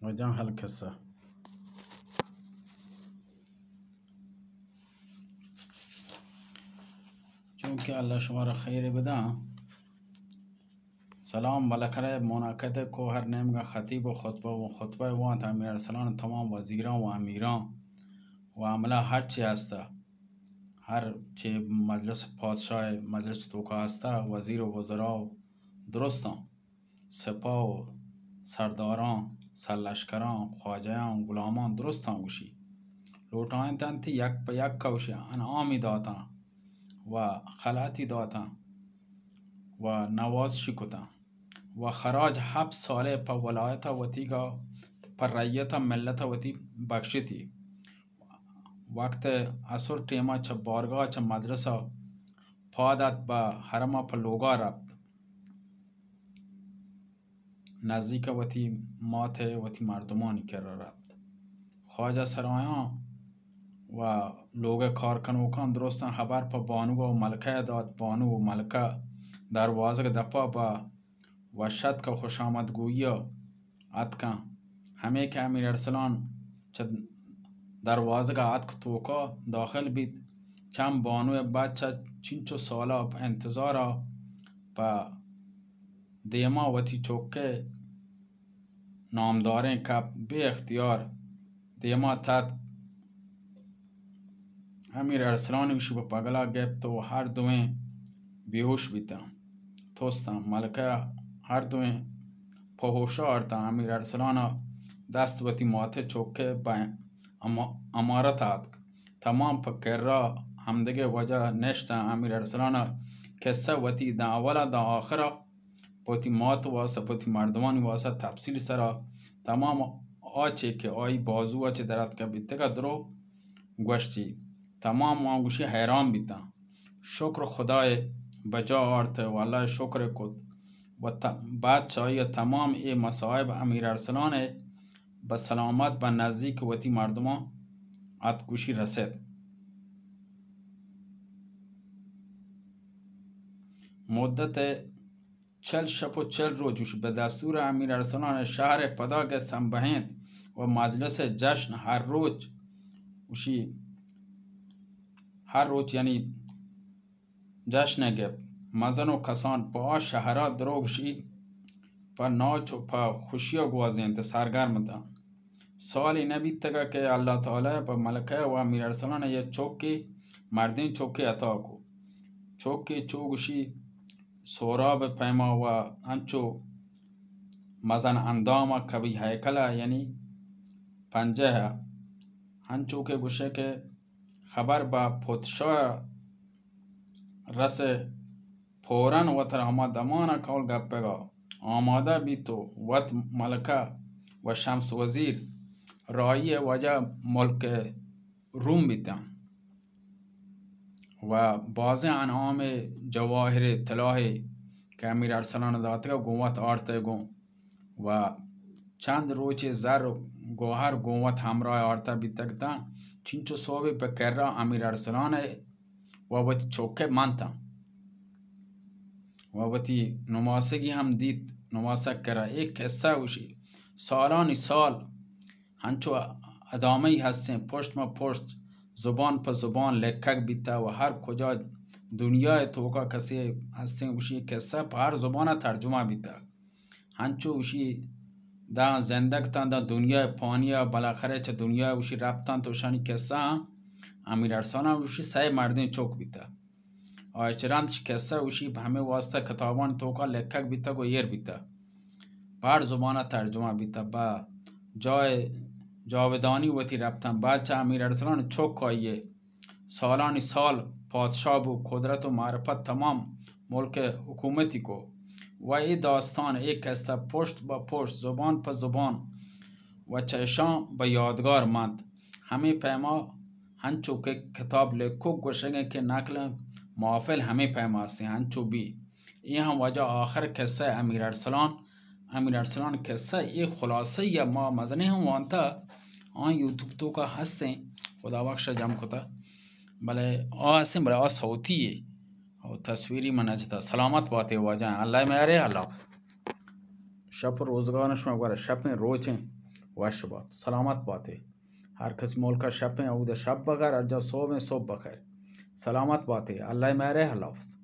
واجہ ہر کسا۔ چونکہ اللہ شمارا خیر بداں۔ سلام، بالاخرہ منعقد کو ہر نیمگا خطیب و خطبہ و خطبہ وانت، امیر ارسلان، تمام وزیراں و امیراں و عملہ ہر چی ہستا، ہر چی مجلس پادشاہ، مجلس توکا ہستا، وزیر و وزراء درستاں، سپاہ و سرداراں، سرلشکراں، خواجہاں، غلامان درستاں گوشی۔ لوٹائینتنت یک پہ یک، گوشی انعامی داتاں و خلاتی داتاں و نوازشی کتاں و خراج ہپت سالے پہ ولایت وتیگا، پہ رعیت ملت وتی بخشتی۔ وقت عصر ٹیما چہ بارگاہ چہ مدرسہ پاد ات، بہ حرما پہ لوگا رپت، نزیک وتی مات وتی مردمانی کرا رپت۔ خواجہ سرایاں و لوگ کار کنوکاں درستاں خبر پہ بانو و ملکہ دات۔ بانو و ملکہ دروازگ دپا بہ وش اتک و خوش آمدگوئی ء اتکاں۔ ہمے کہ امیر ارسلان چہ دروازگ ء اتک توکا داخل بیت، چم بانو ء بچ ء چنچو سال ء انتظار ء پہ دیما وتی چک ء نامداریں کپ بے اختیار دیما تت۔ امیر ارسلان گوشی پہ پگلا گپت و ہر دوئیں بیہوش بیتاں، تستاں۔ ملکہ ہر دوئیں پہ ہوشا آرتاں۔ امیر ارسلان ء دست وتی مات ء چک ء پہ اما-، امارت آتک۔ تمام پہ کرا ہمدگہ وجہ نشتاں۔ امیر ارسلان ء قصہ وتی داں اولا داں آخرا پہ وتی مات واسطہ، پہ وتی مردمانی واسطہ تفصیل سرا تمام آ چے کہ آئی بازو ء چہ دراتکہ بیتگا درو گوشتی۔ تمام آں گوشی حیران بیتاں۔ شکر خدائے بجا آرت و اللہ شکر کت و ت-، بعد چہ آئی تمام اے مصائب امیر ارسلان ء بہ سلامت بہ نزیک وتی مردماں ات گوشی رسید۔ مدت چل شپ و چل روچ گوشی بہ دستور امیر ارسلان شہر پدا گس ہم بہینت و مجلس جشن ہر روچ گوشی، ہر روچ یعنی جشن گپ مزن و کسان پہ آ شہرا درو گوشی پہ ناچ و پہ خوشیا گوازینت سرگرم داں۔ سالے نہ بیتگ کہ اللہ تعالی پہ ملکہ و امیر ارسلان ء یک چکے، مردیں چکے عطا کو۔ چکے چو گوشی سہراب ء پیما و انچو مزن اندام ء قوی ہیکل ء یعنی پنجہ ء، انچو کہ گوشے کہ خبر بہ پوتشاہ رسے، فوراً وتر ہما دمان ء قول گپگ ء آمادہ بیت و وت ملکہ و شمس وزیر راہی ء واجہ ملک روم بیتاں و بازیں انعام جواہر طلائے کہ امیر ارسلان داتگ گوں وت آرت گوں و چند روچے زر و گوہر گوں وت ہمراہ آرتہ بیتگ تاں، چنچو سوبے پہ کرا امیر ارسلان ء و وتی چک ء منتاں و وتی نماسگی ہم دیت۔ نماسگ کرا اے قصہ گوشی سالانی سال ہنچو ادامہ ای ہستیں، پشت ما پشت، زبان پہ زبان لکھگ بیتہ و ہر کجا دنیا ء توکا کسے ہستیں گوشی قصہ پہ ہر زبان ء ترجمہ بیتہ۔ ہنچو گوشی داں زندگ تاں داں دنیا ء پانی ء، بالاخرہ چہ دنیا ء گوشی رپتاں تو اشانی قصہ ہاں امیر ارسلان ء گوشی سئے مردیں چک بیتہ۔ آ چہ رند چہ قصہ گوشی پہ ہمے واسطہ کتابانی توکا لکھگ بیتگ و ایر بیتہ۔ پہ ہر زبان ء ترجمہ بیتہ۔ بہ جائے جاودانی وتی رپتاں۔ بعد چہ امیر ارسلان چک آئی ء سالانی سال پادشاہ بو، قدرت و معرفت تمام ملک ء حکومتی کو۔ و اے داستان، اے قصہ پشت بہ پشت، زبان پہ زبان و چہ اشاں بہ یادگار منت۔ ہمے پیما ہنچو کہ کتاب لکھوک گوشگ ء کہ نقل محافل ہمے پیما استیں، ہنچو بی۔ اے ہم واجہ آخر قصہ امیر ارسلان، امیر ارسلان قصہ اے خلاصہ یا ما مزنیں ہم وانتا آں یوٹیوب توکا ہستیں، خدا بخش جم کتا، بلے آ ہستیں، بلے آ صوتی ہے اور تصویری من نجتا۔ سلامت باتے واجہ، اللہ میارے، اللہ حافظ۔ شپ روزگار شما گورا شپیں روچیں۔ وش بات، سلامت باتے۔ ہر کس ملک ءَ شپیں، اود ءَ شپ بخیر، ہر جا صبح ءَ صبح بخیر۔ سلامت باتے، اللہ مہرے، اللہ حافظ۔